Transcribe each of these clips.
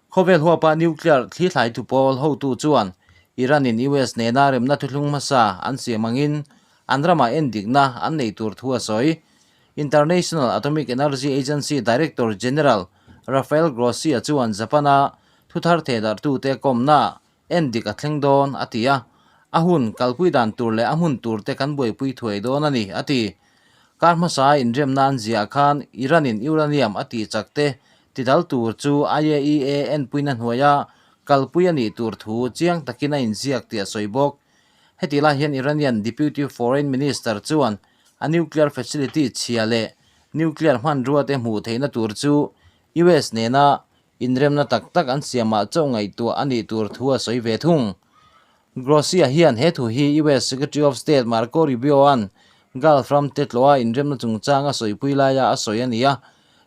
Khawvel huapa nuclear thlithlaitu pawl hotu chuan Iran-in US nena remna thuthlung hmasa an siam angin an ramah endikna an neih tur thu a sawi. International Atomic Energy Agency Director General Rafael Grossi-a chuan Japan-a thuthar thehdarhtute kawmnaah endik a thleng dawn a ti a, a hun kalpui dan tur leh a hmun tur te kan buaipui thuai dawn a ni a ti. Kar hmasa inremna an ziah khan Iran-in uranium a tih chak te tidal tur chu IAEA enpuina hnuaia kalpui a nih tur thu chiang takin a inziak tih a sawi bawk. Heti lai hian Iranian Deputy Foreign Minister chuan a nuclear facility chhia leh nuclear hmanrua te hmuh theihna tur chu US nena inremna tak tak an siamah chauh ngaihtuah a nih tur thu a sawi ve thung. Grossi-a hian he thu hi US Secretary of State Marco Rubio-a'n Gulf ram te tlawha inremna chungchang a sawipui laia a sawi a ni a.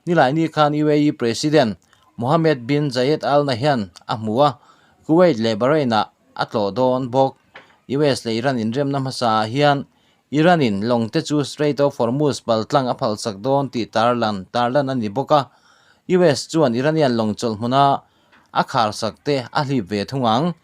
Nilaini khan UAE President Mohammed bin Zayed Al Nahyan a hmu a, Kuwait leh Bahrain-ah a tlawh dawn bawk. US leh Iran inremna hmasaah hian Iran-in lawng te chu Strait of Hormuz paltlang a phalsak dawn tih tarlan tarlan a ni bawk a, US chuan Iranian lawng chawlh hmuna a kharsak te a hlip ve thung ang.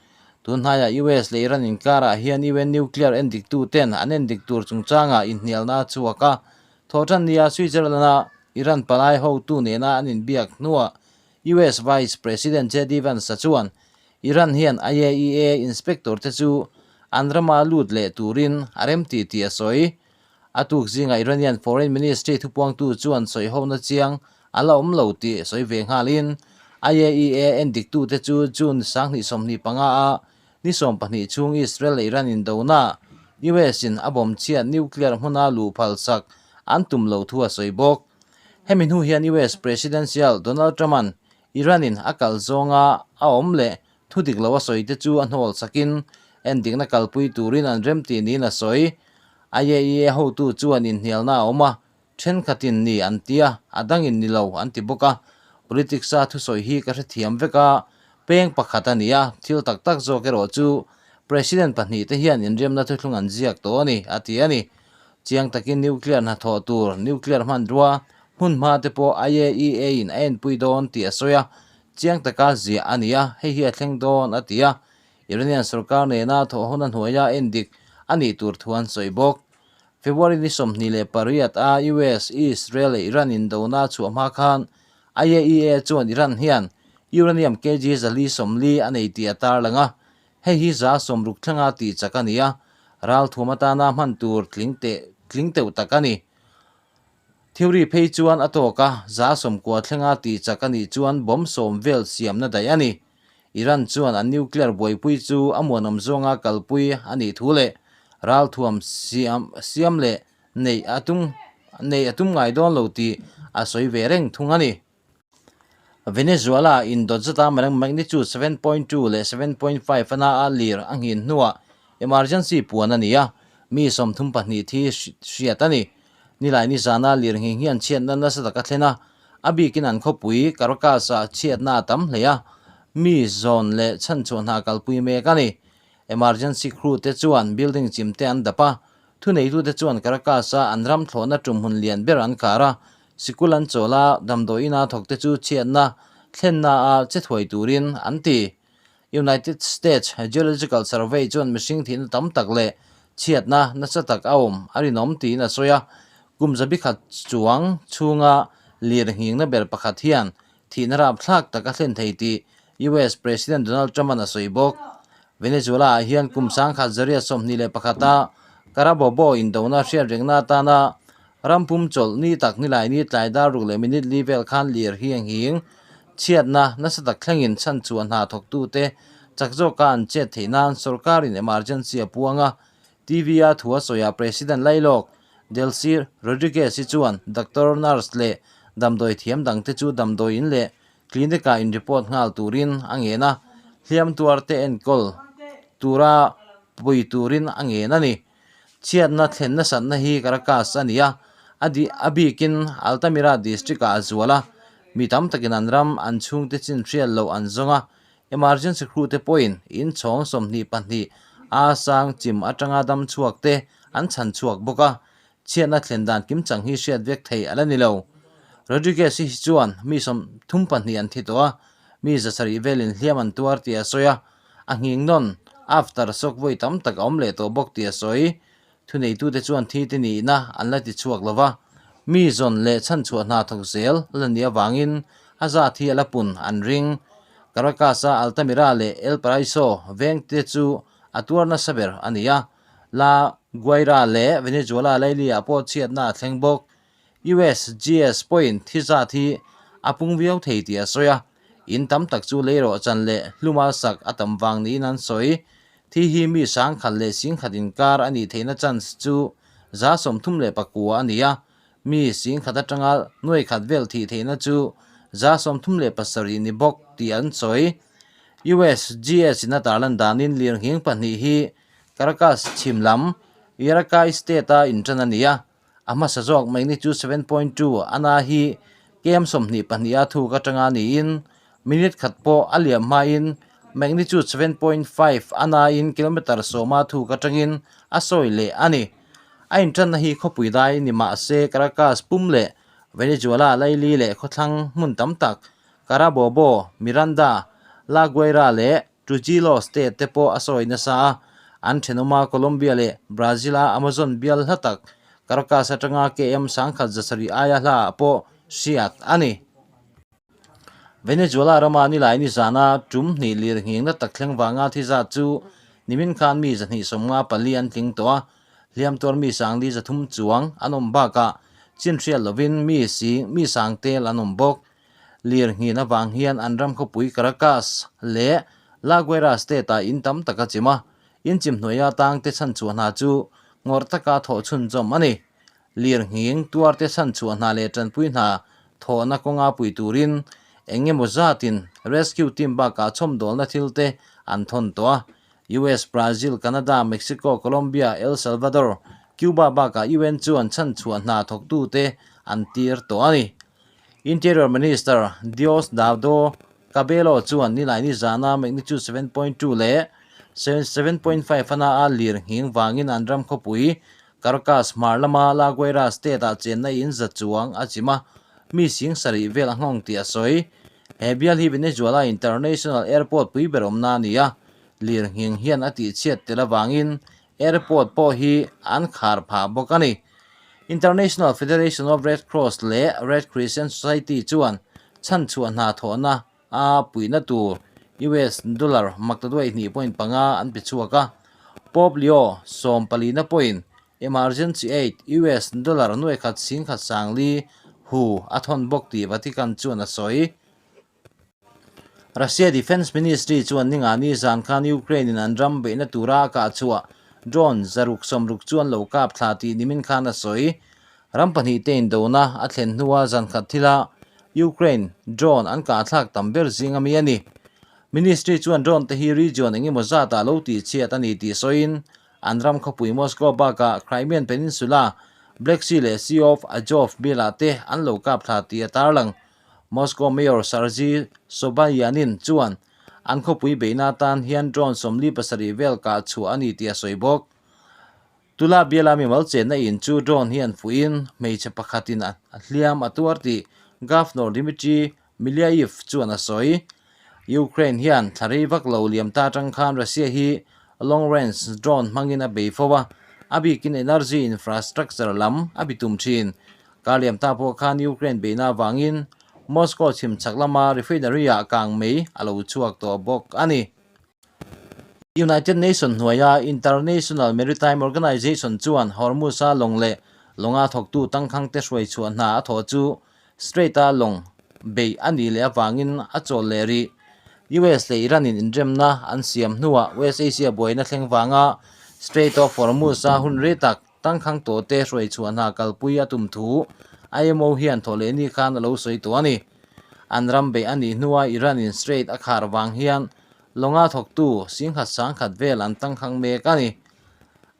Tun hnaiah US leh Iran inkarah hian UN nuclear endiktu ten an endik tur chungchangah inhnialna a chhuak a, thawhtan nia Switzerland-a Iran palai hotu nena an inbiak hnuah US Vice President JD Vance-a chuan Iran hian IAEA inspector te chu an rama lut leh turin a remti tih a sawi. A tuk zingah Iranian Foreign Ministry thupuangtu chuan sawihona chiang a la awm lo tih sawi ve nghalin IAEA endiktute chu June 2025 a ni 12 chhung Israel leh Iran indona US in a bawm chhiat nuclear hmuna luh phalsak an tum lo thu a sawi bawk. Hemi hnu hian US Presidential Donald Trump-a'n Iran-in a kal zawnga a awm leh thu dik lo a sawi te chu a hnawl sakin endikna kalpui turin an remti niin a sawi. IAEA hotu chuan inhnialna a awm a, thenkhatin ni an ti a, a dangin ni lo an ti bawk a. Politics-a thusawi hi ka hrethiam vek a, peng pakhat a ni a, thil tak tak zawk erawh chu President pahnihte hian inriamna thuthlung an ziak tawh a ni, a ti a ni. Chiang takin nuclear hnathawh tur, nuclear hmanrua, hmun hma te pawh IAEA in a enpui dawn tih a sawi a, chiang taka ziah a ni a, hei hi a thleng dawn a ti a, Iranian sorkar nena thawhhona hnuaia endik a nih tur thu an sawi bawk. February ni 28 a US, Israel leh Iran indona a chhuah hma khan IAEA chuan Iran hian uranium kg 440 a nei tih a tarlang a, Hei hi 60 thlenga tih chak a ni a, ralthuam atana hman tur tling teh tling teuh tak a ni. Theory phei chuan a tawk a, 90 thlenga tih chak a nih chuan bomb sawm vel siamna daih a ni. Iran chuan an nuclear buaipui chu a muanawm zawnga kalpui a nih thu leh ralthuam siam siam leh neih a tum neih a tum ngai dawn lo tih a sawi ve reng thung a ni. Venezuela in dawt zata magnitude 7.2 leh 7.5 ana a lir a nghin hnuah emergency puan a ni a, mi 32 thi hriat a ni. Nilai nizana lir nghing hian chhiatna nasa tak a thlen a, a bikin an khawpui Caracas-ah chhiatna a tam hle a, mi zawn leh chhanchhuah hna kalpui mek a ni. Emergency crew te chuan building chim te an dap a, thuneitute chuan Caracas-a an ram thlawhna tum hun lian ber an khar a, Sikul an chawl a, damdawi ina thawkte chu chhiatna thlenna a che thuai turin an ti. United States Geological Survey chuan mihring thihna tam tak leh chhiatna nasa tak a awm a rinawm tiin a sawi a. Kum zabi khat chuang chhunga lir nghingna ber pakhat hian thihna rapthlak tak a thlen thei tih US President Donald Trump-a'n a sawi bawk. Venezuela-ah hian kum 1921 a Carabobo indona hriatrengna atana Ram pum chawlh ni tak nilai ni tlai dar ruk leh minute li vel khan lir hi a nghing. Chhiatna nasa tak thlengin chhan chhuah hna thawktute chak zawka an chet theih nan sorkarin emergency a puang a. TV a thu a sawiah President Lailawk Delcy Rodriguez hi chuan doctor, nurse leh damdawi thiam dangte chu damdawiin leh clinic-ah in report nghal turin a ngen a, hliam tuarte enkawl tura pui turin a ngen a ni. Chhiatna thlen nasatna hi Caracas a ni a, a di a bikin Altamira district-ah a zual a, mi tam takin an ram an chhungte chin hriat loh an zawng a, emergency crew te pawhin in chhawng 22 a sang chim atanga dam chhuak te an chhan chhuak bawk a, chhiatna thlen dan kimchang hi hriat vek thei a la ni lo. Rodriguez hi chuan mi 32 an thi tawh a, Mi 700 velin hliam an tuar tih a sawi a, a nghing nawn after shock vawi tam tak a awm leh tawh bawk tih a sawi. Thuneitute chuan thi te nihna an la ti chhuak lo va, mi zawn leh chhanchhuah hna thawk zel la nih avangin a zat hi a la pun an ring. Caracas-a Altamira leh El Paraiso vengte chu a tuar nasa ber a ni a, La Guaira leh Venezuela laili-ah pawh chhiatna a thleng bawk. USGS pawhin thi zat hi a pung viau thei tih a sawi a, in tam tak chu leirawh chan leh hluma sak a tam vang niin an sawi. Thi hi mi sangkhat leh singkhat inkar a nih theihna chance chu 34 a ni a, mi singkhat atanga nuai khat vel thih theihna chu 37 ni bawk tih an sawi. USGS in a tarlan danin lirnghing pahnih hi Caracas chhim lam Yaracuy state-a inṭan a ni a, A hmasa zawk magnitude 7.2 a na hi kem 22 a thuk atanga niin minute khat pawh a liam hmain magnitude 7.5 a nain kilometre sawma thuk atangin a sawi leh a ni. A intanna hi khawpui dai ni mah se Caracas pum leh Venezuela laili leh khawthlang hmun tam tak Carabobo, Miranda, La Guaira leh Trujillo state te pawh a sawi nasa a, an thenawma Colombia leh Brazil-a Amazon bial hla tak Caracas atanga KM 1700 aia hlaah pawh hriat a ni. Venezuela rama nilai nizana tum hnih lir nghingna tak thleng vanga thi zat chu nimin khan mi 254 an tling tawh a, hliam tuar mi 300 chuang an awm bakah chin hriat lovin mi sing mi sang tel an awm bawk. Lir nghin avang hian an ram khawpui Caracas leh La Guaira state-ah in tam tak a chim a, in chim hnuaia tangte chhanchhuah hna chu ngawrh taka thawh chhunzawm a ni. Lir nghing tuarte chhanchhuah hna leh tanpui hna thawhna kawnga pui turin eng emaw zatin rescue team bakah chhawmdawlna thilte an thawn tawh a. US, Brazil, Canada, Mexico, Colombia, El Salvador, Cuba bakah UN chuan chhanchhuah hna thawktute an tir tawh a ni. Interior Minister Diosdado Cabello chuan Nilaini zana magnitude 7.2 leh 7.5 ana a lir nghing vangin an ram khawpui Caracas hmar lama La Guaira state-ah chenna in za chuang a chim a, mi sing sarih vel a nghawng tih a sawi. He bial hi Venezuela International Airport pui ber awmna a ni a, lir nghing hian a tihchhiat tel avangin airport pawh hi an khar phah bawk a ni. International Federation of Red Cross leh Red Crescent Society chuan chhanchhuah hna thawhna a puihna tur US dollar maktaduai hnih point panga an pe chhuak a. Pope Leo sawmpalina pawhin emergency aid US dollar nuaikhat singkhat sangli hu a thawn bawk tih Vatican chuan a sawi. Russia Defence Ministry chuan ningani zan khan Ukraine-in an ram beihna tura a kah chhuah drone 660 chu an lo kap thla tih nimin khan a sawi. Ram pahnih te indona a thlen hnua zan khat thila Ukraine drone an kah thlak tam ber zing ami a ni. Ministry chuan drone te hi region eng emaw zatah lo tihchhiat a ni tih sawiin an ram khawpui Moscow bakah Crimean Peninsula, Black Sea leh Sea of Azov bialah te an lo kap thla tih a tarlang. Moscow Mayor Sergei Sobyanin chuan an khawpui beihna atan hian drone 47 vel kah chhuah a ni tih a sawi bawk. Tula biala mimal chenna in chu drone hian fuihin hmeichhe pakhatin a hliam a tuar tih Governor Dmitry Milyaev chuan a sawi. Ukraine hian thla rei vak lo liam ta atang khan Russia hi long range drone hmangin a bei fo a, a bikin energy infrastructure lam a bitum thin. Kar liam ta pawh khan Ukraine beihna avangin Moscow chhim chhak lama refinery-ah kang mei a lo chhuak tawh bawk a ni. United Nations hnuaia International Maritime Organization chuan Hormuz-a lawng leh lawnga thawktu tangkhangte hruai chhuah hna a thawh chu Strait-a lawng beih a nih leh avangin a chawl leh rih. US leh Iran-in inremna an siam hnuah West Asia buaina thleng vanga Strait of Hormuz-a hun rei tak Tangkhang tawhte hruai chhuah hna kalpui a tum thu IMO hian thawhlehni khan a lo sawi tawh a ni. An ram beih a nih hnua Iran-in Strait a khar vang hian lawnga thawktu singkhat sangkhat vel an tangkhang mek a ni.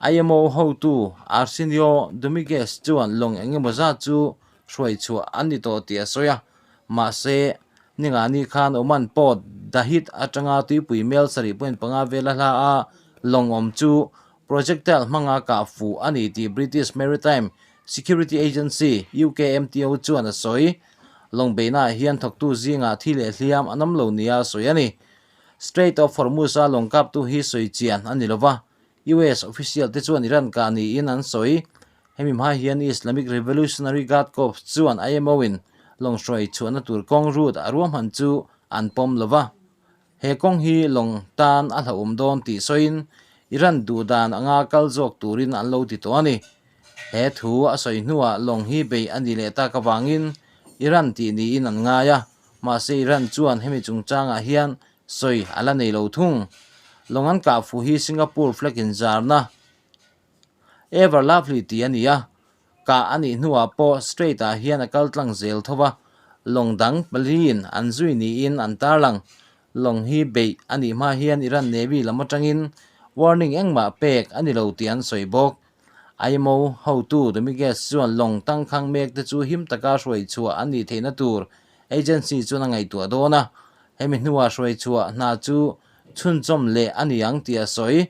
IMO hotu Arsenio Dominguez chuan lawng eng emaw zat chu hruai chhuah an ni tawh tih a sawi a. Mahse, ningani khan Oman port Dahit atanga tuipui mel 7.5 vela hla a lawng awm chu Projectile hmanga kah fuh a ni tih British Maritime Security Agency, UKMTO, chuan a sawi. Lawng beihnaah hian thawktu zingah thi leh hliam an awm lo nia sawi a ni. Strait of Hormuz-a lawng kaptu hi sawi chian a ni lo va, US official te chuan Iran kah niin an sawi. Hemi hma hian Islamic Revolutionary Guard Corps chuan IMO-in lawng hruai chhuahna tur kawng route a ruahman chu an pawm lo va. He kawng hi lawng tan a hlauhawm dawn tih sawiin Iran duh dan anga kal zawk turin an lo ti tawh a ni. He thu a sawi hnuah lawng hi bei a ni leh tak avangin Iran tih niin an ngai a, mahse Iran chuan hemi chungchangah hian sawi a la nei lo thung. Lawng an kah fuh hi Singapore flag inzarna Ever Lovely tih a ni a, Kah a nih hnuah pawh Strait ah hian a kal tlang zel tho va, lawng dang paliin an zui niin an tarlang. Lawng hi beih a nih hma hian Iran Navy lam atangin warning engmah pek a ni lo tih an sawi bawk. IMO hotu Dominguez chuan lawng tangkhang mek te chu him taka hruai chhuah an nih theihna tur agency chuan a ngaihtuah dawn a, hemi hnuah hruai chhuah hna chu chhunchawm leh a ni ang tih a sawi.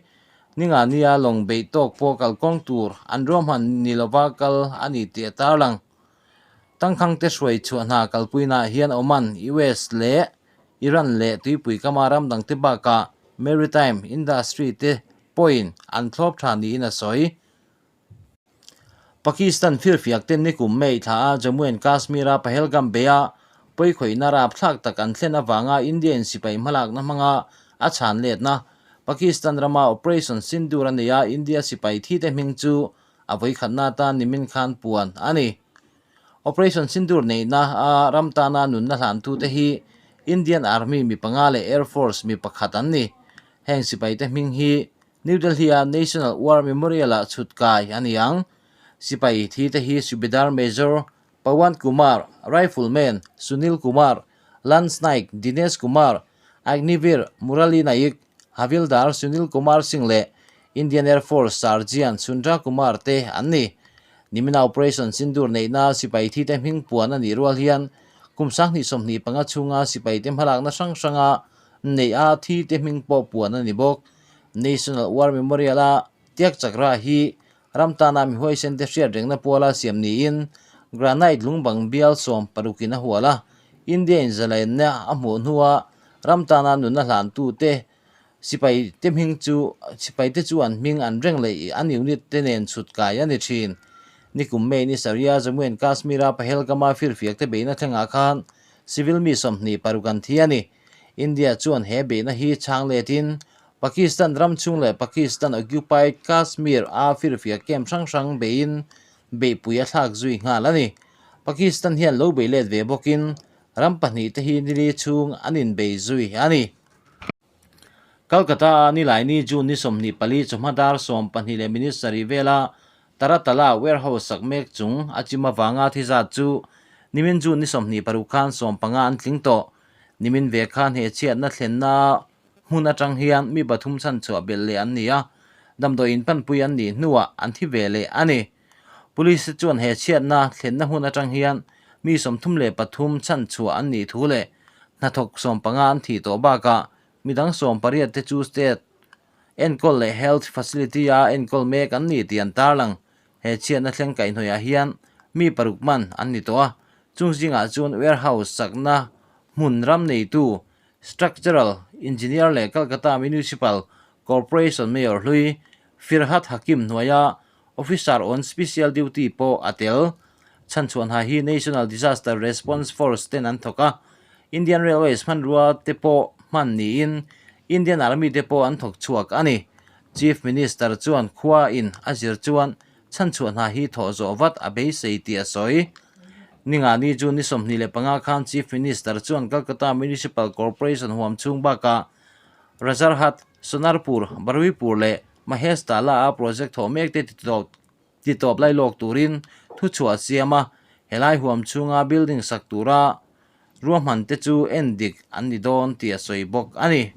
Ninga nia lawng beih tawk pawh kalkawng tur an ruahman ni lova kal a ni tih a tarlang. Tangkhangte hruai chhuah hna kalpuinaah hian Oman, US leh Iran leh tuipui kama ram dangte bakah maritime industry te pawhin an thlawp tha niin a sawi. Pakistan firfiak ten nikum May thla a Jammu and Kashmir a Pahelgam Bay-a pawikhawihna rapthlak tak an thlen avanga India in sipai hmalakna hmanga a chhan letna Pakistan rama Operation Sindoor a nei a India sipai thite hming chu a vawikhatna atan nimin khan puan a ni. Operation Sindoor neihna a ram tana nunna hlantute hi Indian Army mi panga leh Air Force mi pakhat an ni. Heng sipaite hming hi New Delhi-a National War Memorial-ah chhut kai a ni ang. Sipai thi te hi Subedar Major Pawan Kumar, Rifleman Sunil Kumar, Lance Naik Dinesh Kumar, Agniveer Murali Naik, Havildar Sunil Kumar Singh leh Indian Air Force Sergeant Sundra Kumar te an ni. Nimina Operation Sindoor neihna sipai thi te hming puan a nih rual hian kum 2025 chhunga sipai te hmalakna hrang hranga neih a thi te hming pawh puan a ni bawk. National War Memorial-a Tiak Chakra hi ram tana mi huaisen te hriat rengna puala siam niin granite lungbang bial 60 in a hual a. India in zalainna a hmuh hnua ram tana nunna hlantute sipai te hming chu sipai te chu an hming an reng leh an unit te nen chhut kai a ni thin. Nikum May ni sarih-a Jammu and Kashmir-a Pahelgam-a firfiak te beihna thlengah khan civil mi 26 an thi a ni. India chuan he beihna hi chhang letin Pakistan ram chhung leh Pakistan occupied Kashmir a firfiak camp hrang hrang beiin beihpui a thlak zui nghal a ni. Pakistan hian lo bei let ve bawkin ram pahnihte hi nili chhung an inbei zui a ni. Calcutta-a Nilaini June ni 24 chawhma dar 12 leh minute sarih vela Taratala warehouse sak mek chung a chim avanga thi zat chu nimin June ni 26 khan 15 an tling tawh. Nimin ve khan he chhiatna thlenna hmun atang hian mi pathum chhan chhuah belh leh an ni a, damdawiin panpui an nih hnuah an thi ve leh a ni. Police te chuan he chhiatna thlenna hmun atang hian mi 33 chhan chhuah an nih thu leh hnathawk 15 an thih tawh bakah midang 18 te chu state enkawl leh health facility a enkawl mek an ni tih an tarlang. He chhiatna thleng kaihhnawihah hian mi paruk man an ni tawh a, chung zingah chuan warehouse sakna hmun ram neitu Structural Engineer leh Calcutta Municipal Corporation Mayor hlui Firhad Hakim hnuaia Officer on Special Duty pawh a tel. Chhanchhuah hna hi National Disaster Response Force ten an thawk a, Indian Railways hmanrua te pawh hman niin Indian Army te pawh an thawk chhuak a ni. Chief Minister chuan khua in a zir chuan chhanchhuah hna hi thawh zawh vat a beisei tih a sawi. Ningani June ni 25 khan Chief Minister chuan Calcutta Municipal Corporation huam chhung bakah Rajarhat, Sonarpur, Baruipur leh Maheshtala-a project thawh mek te titawp lai lawk turin thuchhuah a siam a, helai huam chhunga building sak tura ruahman te chu en dik an ni dawn tih a sawi bawk a ni.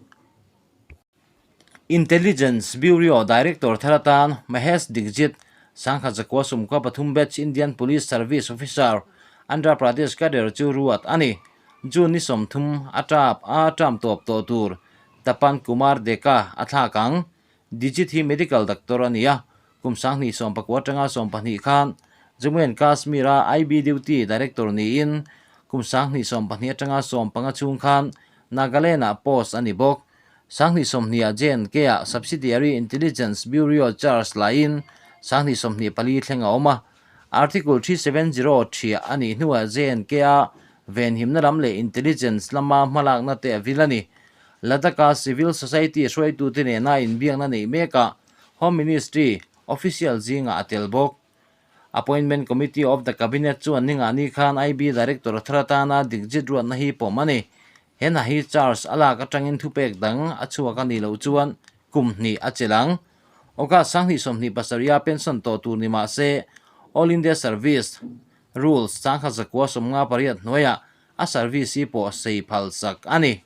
Intelligence Bureau Director thar atan Mahesh Dixit, Sangha Zakua Sumkua pathum Batch Indian Police Service Officer, Andhra Pradesh cadre chu ruat a ni. June ni 30 a tap a term tawp tawh tur Tapan Kumar Deka a thlak ang. Dijit hi medical doctor a ni a, kum 2019 atanga 20 khan Jammu and Kashmir-a IB duty director niin Kum 2020 atanga 15 chhung khan Nagaland-ah post a ni bawk. 2020-ah J&K-ah Subsidiary Intelligence Bureau charge laiin 2024 thleng a awm a. Article 370 thiah a nih hnuah J&K-a venhimna lam leh intelligence lama hmalakna te a vil a ni. Ladakh-a civil society hruaitute nena inbiakna neih mekah Home Ministry official zingah a tel bawk. Appointment Committee of the Cabinet chuan ningahni khan IB Director thar atana Digjit ruatna hi pawm a ni. He hna hi charge a lak atangin thupek dang a chhuak a nih loh chuan kum hnih a chelh ang. August 2027 a pension tawh tur ni mah se All India Service Rules 1958 hnuaiah a service hi pawh sei phal sak a ni.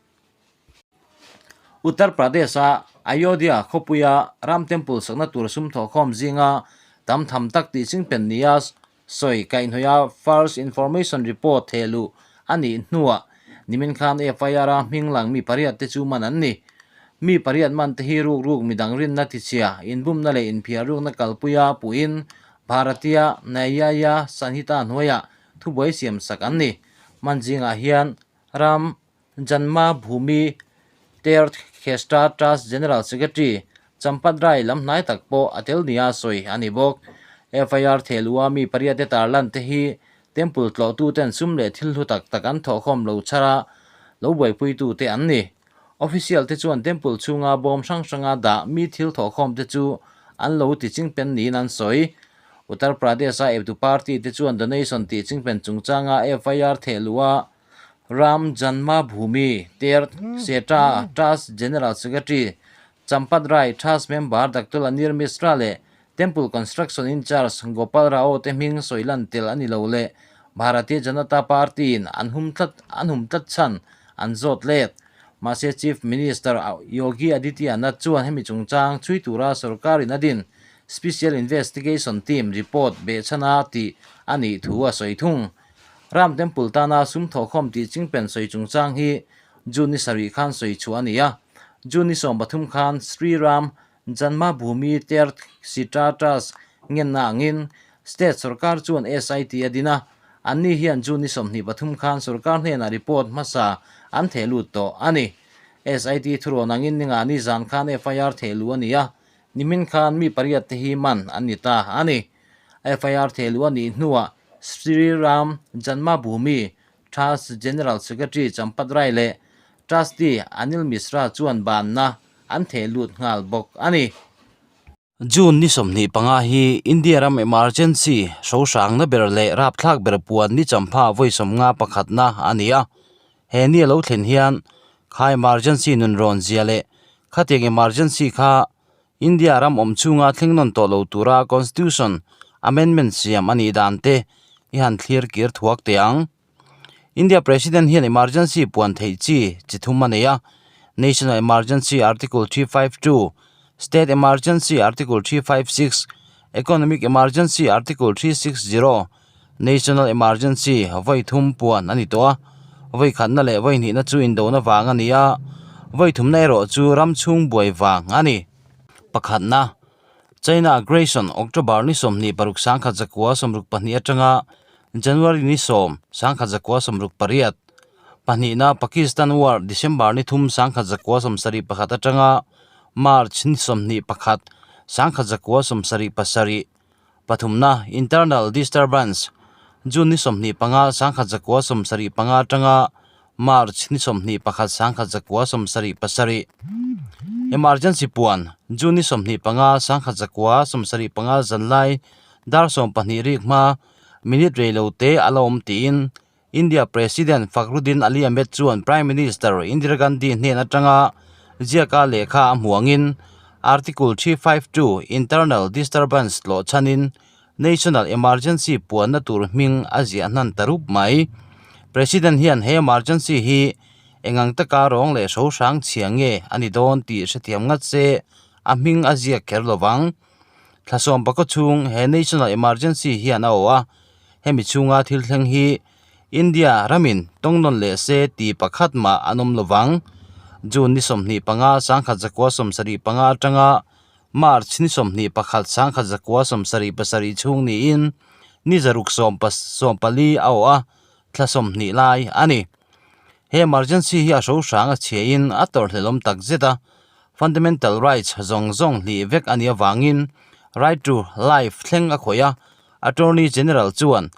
Uttar Pradesh-a Ayodhya khawpuia Ram Temple sakna tur sum thawhkhawm zinga tam tham tak tih chingpen nia sawi kaihhnawih a First Information Report thehluh a nih hnuah nimin khan FIR-a hming lang mi pariat te chu man an ni. Mi pariat man te hi ruk ruk midang rinna tichhia, inbumna leh inphiar rukna kalpuia puhin Bharatiya Nyaya Sanhita hnuaiah thubuai siam sak an ni. Man zingah hian Ram Janmabhoomi Teerth Kshetra Trust General Secretary Champat Rai lam hnai tak pawh a tel nia sawi a ni bawk. FIR thehlua mi pariate tarlan te hi temple tlawhtuten sum leh thil hlu tak tak an thawhkhawm lo chhar a, lo buaipuitute an ni. Official te chuan temple chhunga bawm hrang hranga dah mi thil thawhkhawm te chu an lo ti chingpen niin an sawi. Uttar Pradesh-a eptu party te chuan donation tih chingpen chungchanga FIR thehlua Ram Janmabhoomi Teerth Kshetra Trust General Secretary Champat Rai, Trust Member Doctor Anil Mishra leh Temple Construction in Charge Gopal Rao te hming sawi lan tel a ni lo leh Bharatiya Janata Party in an hum tlat an hum tlat chhan an zawt let. Mahse Chief Minister Yogi Adityanath chuan hemi chungchang chhui tura sorkarin a din Special Investigation Team report behchhana tih a nih thu a sawi thung. Ram Temple tana sum thawhkhawm tih chingpen sawi chungchang hi June ni sarih khan sawi chhuah a ni a. June ni 13 khan Sri Ram Janmabhoomi Teerth Kshetra Trust ngenna angin State sorkar chuan SIT a din a, anni hian June ni 23 khan sorkar hnenah report hmasa an theh lut tawh a ni. SIT thurawn angin ninga ni zan khan FIR theh luh a ni a, nimin khan mi pariat te hi man an ni ta a ni. FIR thehluh a nih hnuah Sri Ram Janmabhoomi Trust General Secretary Champat Rai leh Trustee Anil Mishra chuan banna an theh lut nghal bawk a ni. June ni 25 hi India ram emergency hrohrangna ber leh rapthlak ber puan ni champha vawi 51na a ni a. He ni a lo thlen hian kha emergency nunrawn zia leh khatiang emergency kha India ram awm chhunga thleng nawn tawh lo tura Constitution Amendment siam a nih dan te i han thlir kir thuak teh ang. India President hian emergency puan theih chi chi thum a nei a, National Emergency Article 352, State Emergency Article 356, Economic Emergency Article 360, National Emergency vawi thum puan a ni tawh a, vawi khatna leh vawi hnihna chu indona vang a ni a, vawi thumna erawh chu ram chhung buai vang a ni. Pakhatna, China Aggression October ni 26 1962 atanga January ni 10 1968, pahnihna Pakistan War December ni 3 1971 atanga March ni 21 1977, Pathumna, Internal Disturbance, June ni 25, 1975 atanga March ni 21, 1977. Emergency puan, June ni 25, 1975 zanlai dar 12 rik hma minute rei lo te a la awm tiin India President Fakhruddin Ali Ahmed chuan Prime Minister Indira Gandhi hnen atanga ziaka lehkha a hmu angin Article 352 Internal Disturbance tlawh chhanin National Emergency puanna tur hming a ziah hnan ta rup mai. President hian he emergency hi engang taka rawng leh hro hrang chhia nge a ni dawn tih hrethiam ngat se a hming a ziak kher lovang. Thlasawm pakhaw chhung he National Emergency hian a awh a, hemi chhunga thil thleng hi India ramin tawng nawn leh se ti pakhat mah an awm lovang. June ni 25 1975 atanga March ni 21 1977 chhung niin ni zaruk sawm sawmpali a awh a. thla 20 lai a ni. He emergency hi a hrohrang a chhiain a tawrhhlelawm tak zet a, fundamental rights zawng zawng hlih vek a nih avangin right to life thleng a khawih a, Attorney General chuan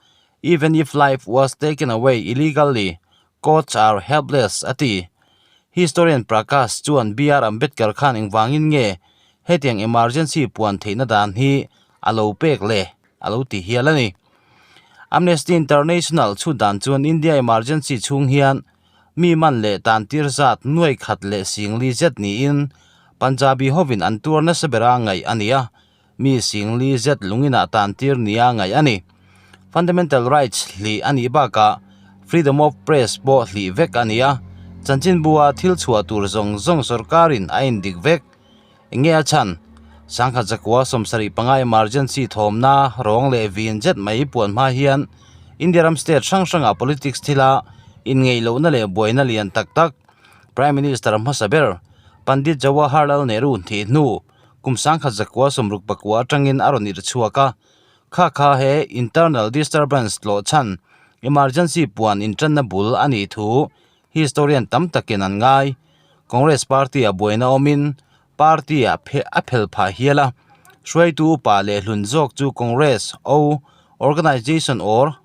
Even if life was taken away illegally, courts are helpless a ti. Historian Prakash chuan BR Ambedkar khan engvangin nge hetiang emergency puan theihna dan hi a lo pek le a lo ti hial a ni. Amnesty International chhut dan chuan India emergency chhung hian mi man leh tantir zat nuai khat leh singli zet niin Punjabi hovin an tuar nasa bera ngaih a ni a, mi singli zet lungin ah tantir nia ngaih a ni. Fundamental rights hlih a nih bakah freedom of press pawh hlih vek a ni a, chanchinbua thil chhuah tur zawng zawng sorkarin a indik vek. Enge a chhan? Sangkhat zakua 75 emergency thawmna rawng leh vin zet mai puan hma hian India ram state hrang hrangah politics thila inngeih lohna leh buaina lian tak tak Prime Minister hmasa ber Pandit Jawaharlal Nehru thih hnu kum sangkhat zakua 69 atangin a rawn irh chhuak a. Kha kha he internal disturbance tlawh chhan emergency puan intanna bul a nih thu Historian tam takin an ngai. Congress party a buaina awmin party ah a phel phah hial a. Hruaitu upa leh hlun zawk chu Congress O Organisation or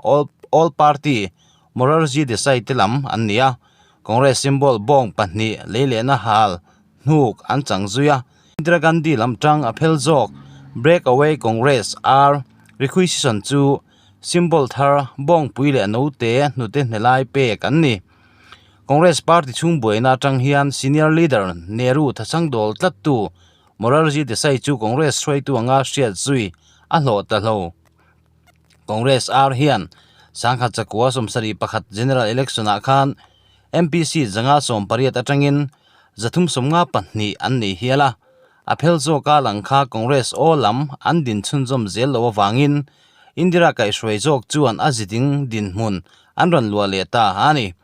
All Party Morarji Desai te lam an ni a. Congress symbol bawng pahnih lei lehna hal hnuk an chang zui a. Indira Gandhi lam tang a phel zawk Break Away Congress R Requisition chu Symbol thar bawngpui leh note hnute hnelai pek an ni. Congress party chhung buaina atang hian senior leader Nehru thachang dawl tlattu Morarji Desai chu Congress hruaitu anga hriat zui a hlawh ta hlo. Congress ar hian sangkhat chakua 71 general election ah khan MP seat 180 atangin 352 an nei hial a. A phel zawka lang kha Congress aw lam an din chhunzawm zel lo avangin Indira kaihhruai zawk chuan a ziding dinhmun an rawn luah leh ta a ni.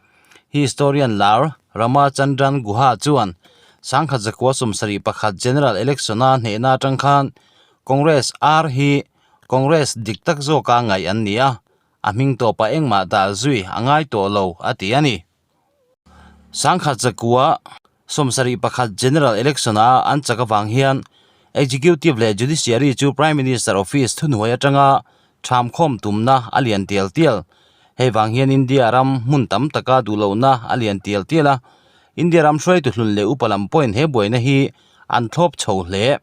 Historian lar Ramachandran Guha chuan sangkhat zakua 71 General Election-a hnehna atang khan Congress ar hi Congress dik tak zawka ngaih an ni a, a hming tawpah engmah dah zui a ngai tawh lo a ti a ni. Sangkhat zakua 71 General Election-a an chak avang hian Executive leh Judiciary chu Prime Minister Office thuhnuai atanga thamkhawm tumna a lian tial tial. Hei vang hian India ram hmun tam taka duhlohna a lian tial tial a, India ram hruaitu hlun leh upa lam pawhin he buaina hi an thlawp chho hle.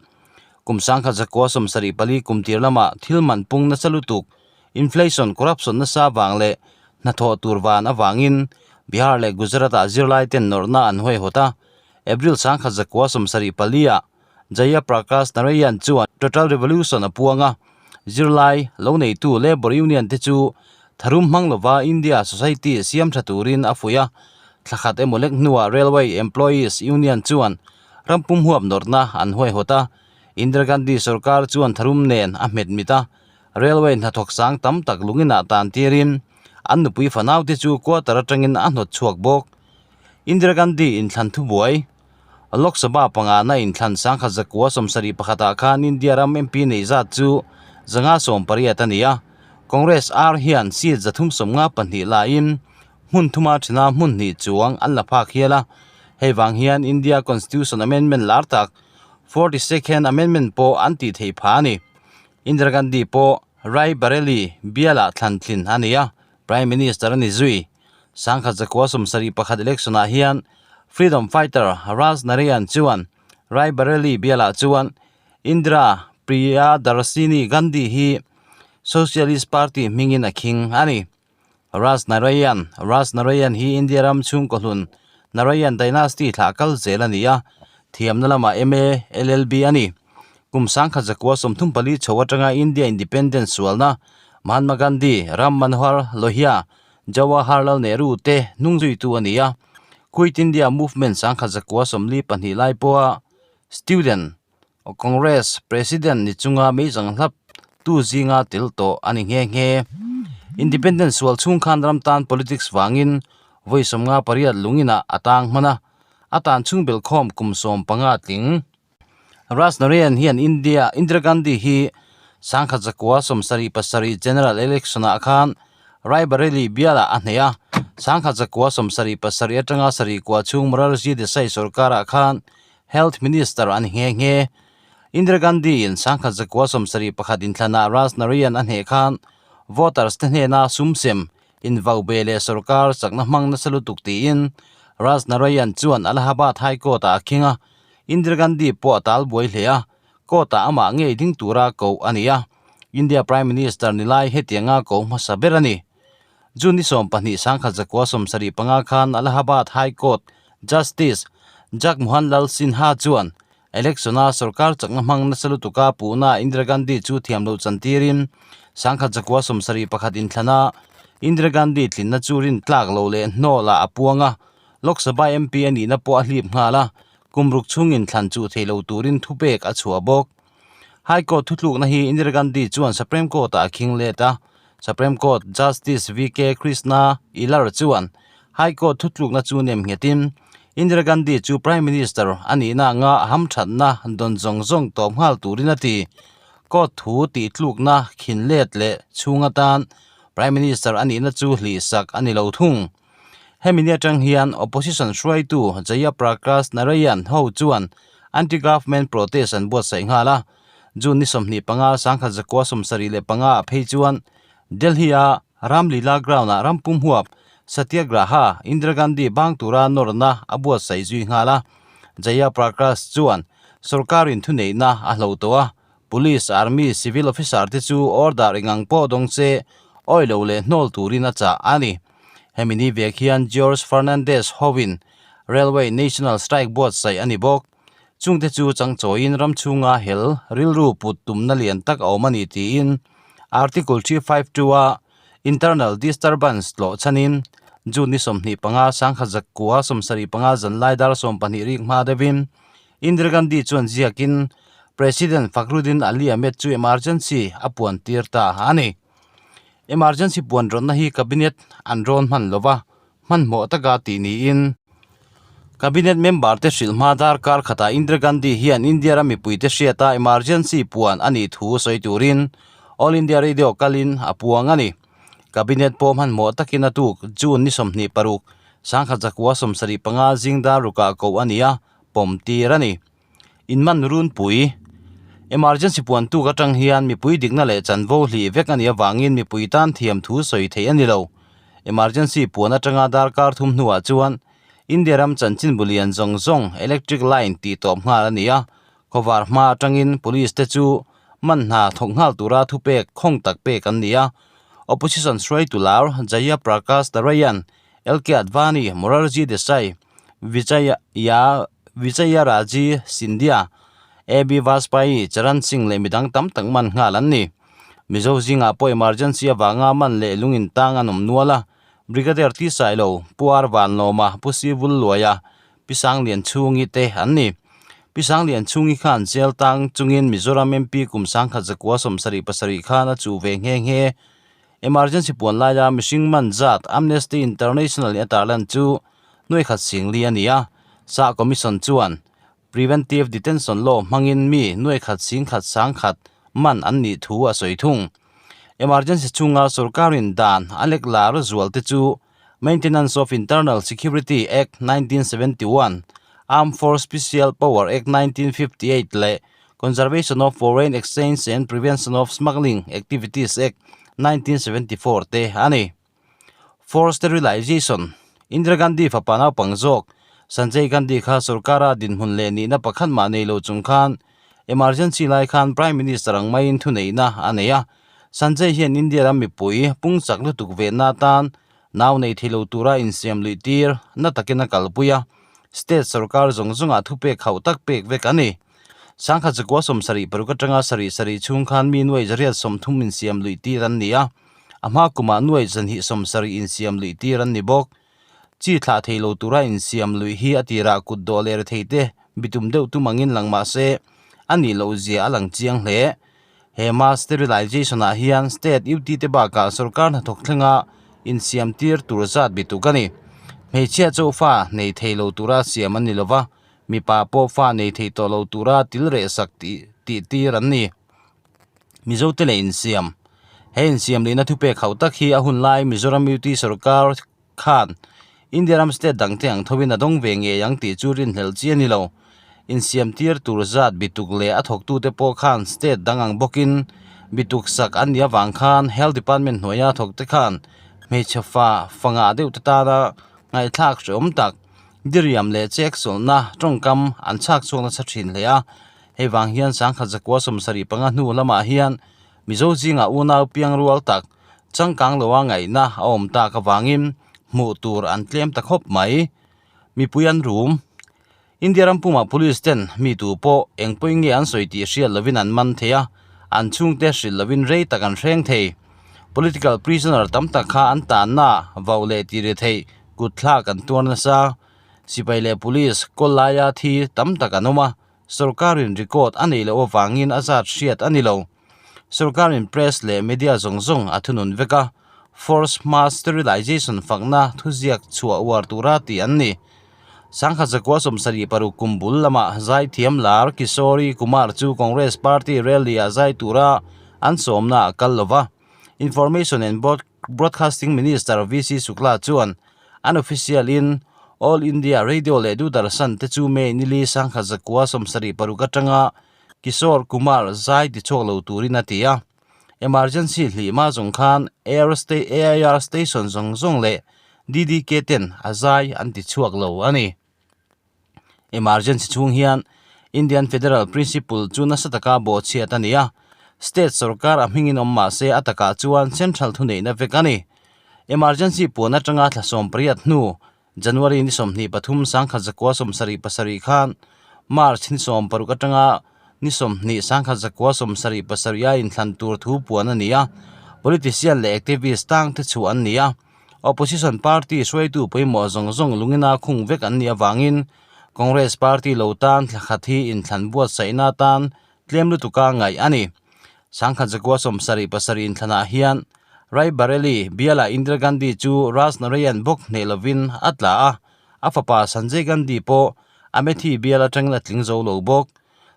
Kum sangkhat zakua 74 kum tir lamah thil man pung nasa lutuk, inflation, corruption nasa vang leh hnathawh tur van avangin Bihar leh Gujarat-ah zirlai ten nawrhna an huaihawt a, April sangkhat zakua 74 ah Jaya Prakash Narayan chuan Total Revolution a puang a, zirlai lo neitu Labour Union te chu tharum hmang lova India society siam tha turin a fuih a, thla khat emaw lek hnuah Railway Employees Union chuan ram pum huap nawrhna an huaihawt a, Indira Gandhi sorkar chuan tharum nen a hmet mit a, Railway hnathawk sang tam tak lunginah tan tirin an nupui fanau te chu quarter atangin a hnawt chhuak bawk. Indira Gandhi inthlan thubuai Lok Sabha pangana inthlan sangkhat zakua 71 ah khan India ram MP nei zat chu 580 a ni a. Congress ar hian seat 352 laiin hmun thuma thina hmun hnih chuang an la phak hial a. Hei vang hian India Constitution Amendment lar tak 42nd Amendment pawh an tih theih pha a ni. Indira Gandhi pawh Rai Bareli bialah thlan tlin a ni a, Prime Minister a ni zui. Sangkhat zakua 71 election ah hian Freedom fighter Raj Narayan chuan Rai Bareli bialah chuan Indira Priyadarshini Gandhi hi Socialist Party hmingin a khing a ni. Raj Narayan Raj Narayan hi India ram chhungkaw hlun Narayan dynasty thlah kal zel a ni a, thiamna lamah MA, LLB a ni. Kum sangkhat zakua 34 chho atanga India independence sualna Mahatma Gandhi, Ram Manohar Lohia, Jawaharlal Nehru te hnungzuitu a ni a. Quit India Movement sangkhat zakua 42 lai pawha Student Congress President ni chunga meizang hlap tu zinga tel tawh a ni nghe nghe. Independence sual chhung khan ram tan politics wangin vawi 58 lungina a tang hman a, a tan chhung bel khawm kum 15 tling. Raj Narayan hian India Indira Gandhi hi sangkhat zakua 77 general election ah khan Raebareli bialah a hneh a, sangkhat zakua 77 atanga sarih kua chhung Morarji Desai sorkarah khan Health Minister a ni nghe nghe. Indira Gandhi-in sangkhat zakua 71 inthlanah Raj Narayan a hneh khan voters te hnena sum sem invau be leh sorkar chakna hmang nasa lutuk tiin Raj Narayan chuan Allahabad High Court-ah a khing a, Indira Gandhi pawh a tal buai hle a, Court-ah amah ngei ding tura koh a ni a, India Prime Minister ni lai hetianga koh hmasa ber a ni. June ni 12 sangkhat zakua 75 khan Allahabad High Court Justice Jagmohan Lal Sinha chuan election-a sorkar chakna hmang nasa lutuka puhna Indira Gandhi chu thiam loh chantirin sangkhat zakua 71 inthlana Indira Gandhi tlinna chu rin tlak lo leh hnawlah a puang a, Lok Sabha MP a nihna pawh a hlip nghal a, Kum ruk chhungin thlan chuh thei lo turin thupek a chhuah bawk. High Court thutlukna hi Indira Gandhi chuan Supreme Court-ah a khing let a. Supreme Court Justice VK Krishna Iyer chuan High Court thutlukna chu nem nghetin Indira Gandhi chu Prime Minister a nihna anga a hamthatna dawn zawng zawng tawp nghal turin a ti. Court thu tihtlukna khin let leh chhung atan Prime Minister a nihna chu hlihsak a ni lo thung. Hemi ni atang hian opposition hruaitu Jaya Prakash Narayan ho chuan anti-government protest an buatsaih nghal a. June ni 25 sangkhat zakua 75 ah phei chuan Delhi-a Ramlila Ground-ah rampum huap Satyagraha Indira Gandhi bang tura nawrna a buatsaih zui nghal a. Jaya Prakash chuan sorkarin thuneihna a hlo tawh a, Police, Army, Civil Officer te chu order engang pawh dawng che awi lo leh hnawl turin a chah a ni. Hemi ni vek hian George Fernandes hovin Railway National Strike buatsaih a ni bawk. Chungte chu changchawiin ram chhunga hel rilru put tumna lian tak a awm a ni tiin Article 352 a Internal Disturbance tlawh chhanin June ni 25 sangkhat zakua 75 zanlai dar 12 rik hma deuhin Indira Gandhi chuan ziakin President Fakhruddin Ali Ahmed chu emergency a puan tir ta a ni. Emergency puan rawnna hi Cabinet an rawn hman lova, hmanhmawh taka tih niin Cabinet member te hrilh hma darkar khatah Indira Gandhi hian India ram mipuite hriata emergency puan a nih thu sawi turin All India Radio kalin a puang a ni. Cabinet pawh hmanhmawh takin a tuk June ni 26, sangkhat zakua 75 zing dar rukah koh a ni a, pawm tir a ni. Inman runpui, Emergency puan tuk atang hian mipui dikna leh chanvo hlih vek a nih avangin mipui tan thiam thu sawi theih a ni lo. Emergency puan atanga darkar thum hnuah chuan India ram chanchin bu lian zawng zawng electric line tih tawp nghal a ni a, khawvar hma atangin police te chu man hna thawk nghal tura thupek khawng tak pek an ni a. Opposition hruaitu lar Jaya Prakash Narayan LK Advani, Morarji Desai, Vijaya Vijayaraji Scindia, AB Vajpayee, Charan Singh leh midang tam tak man nghal an ni. Mizo zingah pawh emergency avanga man leh lung intang an awm nual a, Brigadier T Sailo, Pu R Vanlawma, Pu Si Vulluaia, Pi Sanglian Chhungi te an ni. Pi Sanglian Chhungi khan jail tang chungin Mizoram MP kum sangkhat zakua 77 khan a chuh ve nghe nghe. Emergency puan laia mihring man zat Amnesty International in a tarlan chu nuai khat sing li a ni a, Shah Commission chuan Preventive Detention Law hmangin mi nuai khat sing khat sang khat man an nih thu a sawi thung. Emergency chhunga sorkarin dan a lek lar zual te chu Maintenance of Internal Security Act 1971, Armed Force Special Power Act 1958 leh Conservation of Foreign Exchange and Prevention of Smuggling Activities Act, 1974 te a ni. Forced Sterilization, Indira Gandhi fapa naupang zawk Sanjay Gandhi kha sorkara dinhmun leh nihna pakhat mah nei lo chung khan emergency lai khan Prime Minister ang maiin thuneihna a nei a. Sanjay hian India ram mipui pung chak lutuk vehna atan nau nei thei lo tura insiam luih tir na takin a kalpui a, state sorkar zawng zawngah thupek hauh tak pek vek a ni. Sangkhat zakua 76 atanga sarih sarih chhung khan mi nuai zariat 30 insiam luih tir an ni a, a hma kumah nuai zahnih 70 insiam luih tir an ni bawk. Chi thlah thei lo tura insiam luih hi a tirah kut dawh leh rethei te bitum deuh tum angin lang mah se a nih loh zia a lang chiang hle. He mass sterilization ah hian state UT te bakah sorkar hnathawk thlenga insiam tir tur zat bituk a ni. Hmeichhia chauh fa nei thei lo tura siam an ni lova, Mipa pawh fa nei thei tawh lo tura til reh sak tih tih tir an ni. Mizote leh insiam. He insiam lehna thupek hauh tak hi a hun lai Mizoram UT sorkar khan India ram state dangte ang thovin a dawng ve ngei ang tih chu rinhlelh chi a ni lo. Insiam tir tur zat bituk leh a thawktute pawh khan state dang ang bawkin bituk sak an nih avang khan Health Department hnuaia thawkte khan hmeichhe fa fangah deuhte tana ngaihthlak hrehawm tak diriam leh chek sawlhna tawngkam an chhak chhuak nasa thin hle a. Hei vang hian sangkhat zakua 75 hnu lamah hian Mizo zingah unau piang rual tak changkang loa ngaihna a awm tak avangin hmuh tur an tlem ta khawp mai. Mipui an rum. India ram pumah police ten mi tu pawh eng pawhin nge an sawi tih hriat lovin an man thei a, an chhungte hrilh lovin rei tak an hreng thei. Political prisoner tam tak kha an tanna vauh leh tih ri theih kut thlak an tuar nasa. Sipai leh police kawl laia thi tam tak an awm a, Sorkarin record a neih loh avangin a zat hriat a ni lo. Sorkarin press leh media zawng zawng a thunun vek a, force mass sterilization fakna thuziak chhuah uar tura tih an ni. Sangkhat zakua 76 kum bul lamah zaithiam lar Kishori Kumar chu Congress party rally-ah zai tura an sawmna a kal lo va. Information and Broadcasting Minister VC Shukla chuan an official in All India Radio leh Doordarshan te chu May nili sangkhat zakua 76 atanga Kishore Kumar zai tichhuak lo turin a ti a. Emergency hlihma zawng khan Air AIR station zawng zawng leh DDK ten a zai an tichhuak lo a ni. Emergency chhung hian Indian Federal Principle chu nasa taka bawhchhiat a ni a, state sorkar a hmingin awm mah se a takah chuan central thuneihna vek a ni. Emergency puan atanga thla 18 hnu January ni 23 1977 khan March ni 16 atanga ni 20 1977 a inthlan tur thu puan a ni a, politician leh activist tangte chhuah an ni a. Opposition party hruaitu pawimawh zawng zawng lungina khung vek an nih avangin Congress party lo tan thla khat hi inthlan buatsaihna atan tlem lutuka ngaih a ni. Sangkhat zakua 77 inthlanah hian Rai Bareilly bialah Indira Gandhi chu Raj Narayan bawk hneh lovin a tla a, a fapa Sanjay Gandhi pawh Amethi bial atangin a tling zo lo bawk.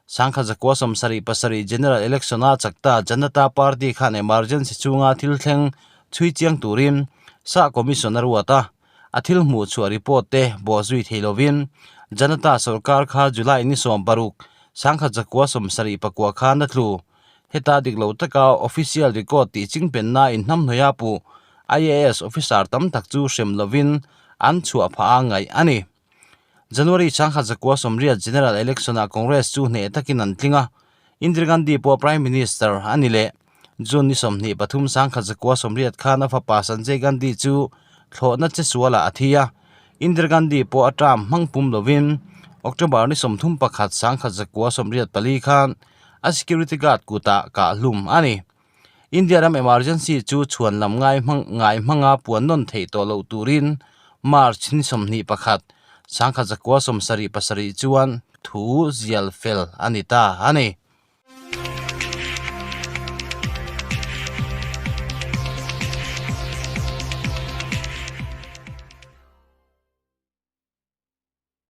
Sangkhat zakua 77 General Election-a chakta Janata Party khan emergency chunga thil thleng chhui chiang turin Shah Commission a ruat a, a thil hmuh chhuah report te bawhzui thei lovin Janata sorkar kha July ni 16, sangkhat zakua 74 khan a tlu. Heta dik lo taka official record tih chingpenna inhnamhnawih a puh IAS officer tam tak chu hrem lovin an chhuah phah a ngaih a ni. January sangkhat zakua 80 General Election-ah Congress chu hneh takin an tling a, Indira Gandhi pawh Prime Minister a ni leh. June ni 23 sangkhat zakua 80 khan a fapa Sanjay Gandhi chu thlawhna che sualah a thi a, Indira Gandhi pawh a term hmang pum lovin October ni 31 sangkhat zakua 84 khan a security guard kutah kah hlum a ni. India ram emergency chu chhuan lam ngai hmang ngai hmanga puan nawn theih tawh loh turin March ni 21, 1977 chuan thu zial fel a ni ta a ni.